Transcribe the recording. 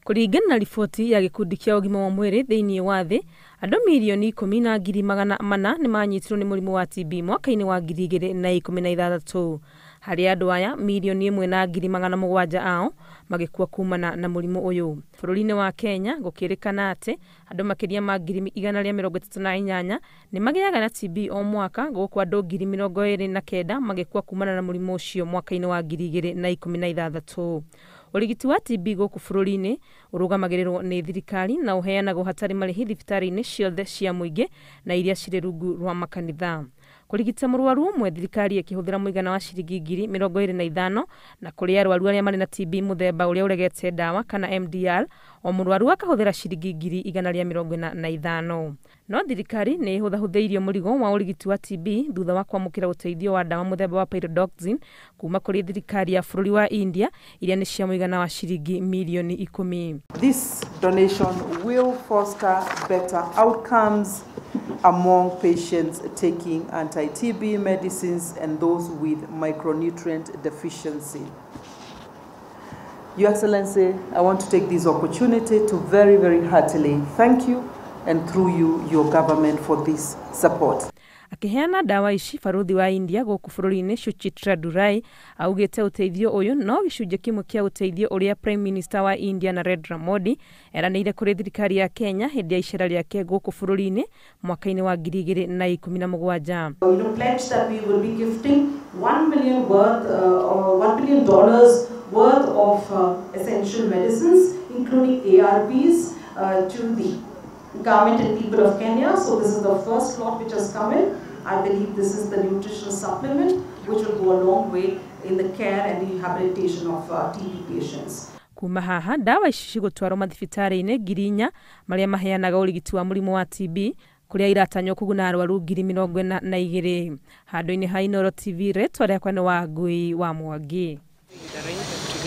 Kũringana na riboti ya gĩkundi kĩa ũgima wa mwĩrĩ thĩinĩ wa thĩ, andũ 10,400,000 nĩ manyitirwo nĩ mũrimũ wa TB mwaka-inĩ wa 2016. Harĩ andũ aya, 1,700,000 ao magĩkua kumana na mũrimũ ũyũ. Bũrũri-inĩ wa Kenya gũkĩrĩkana atĩ andũ makĩria ma 138,000 nĩ magĩaga na TB o mwaka, gũkũ andũ 29,000 magĩkua kumana na mũrimũ ũcio mwaka-inĩ wa 2016. Ũrigiti wa TB gũkũ bũrũri-inĩ ũrũgamagĩrĩrwo nĩ thirikari na ũheanagwo hatarĩ marĩhi thibitarĩ-inĩ ciothe cia mũingĩ na iria cirĩ rungu rwa makanitha. Kũrigita mũrwaru ũmwe thirikari ĩkĩhũthĩra mũigana wa ciringi 25,000, na kũrĩ arwaru arĩa marĩ na TB mũthemba ũrĩa ũregete ndawa kana MDR, o mũrwaru akahũthĩra ciringi 145,000. No thirikari nĩ ĩhũthahũthĩirio mũrigo wa ũrigiti wa TB thutha wa kwamũkĩra ũteithio wa ndawa mũthemba wa pyridoxine kuma kũrĩ thirikari ya bũrũri wa India, iria nĩ cia mũigana wa ciringi mirioni 10. This donation will foster better outcomes among patients taking anti-TB medicines and those with micronutrient deficiency. Your Excellency, I want to take this opportunity to very, very heartily thank you and through you, your government, for this support. Akĩheana ndawa ici, barũthi wa India gũkũ bũrũri-inĩ Suchitra Durai augĩte ũteithio ũyũ no gĩcunjĩ kĩmwe kĩa ũteithio ũrĩa Prime Minister wa India Narendra Modi eranĩire kũrĩ thirikari ya Kenya hĩndĩ ya icera rĩake gũkũ bũrũri-inĩ mwaka-inĩ wa 2017. Pledge that we will be gifting 1 billion worth or $1 billion worth of essential medicines, including ARVs, to the government and people of Kenya. So this is the first lot which has come in. I believe this is the nutritional supplement which will go a long way in the care and rehabilitation of TB patients. Kuma haha ndawa ici cigũtwarwo mathibitarĩ-inĩ 4,000 marĩa maheanaga ũrigiti wa mũrimũ wa TB, kũrĩa iratanywo kũguna arwaru 42,000. Handũ-inĩ ha Inooro TV, rĩtwa rĩakwa nĩ Wangui wa Mwangi. The range of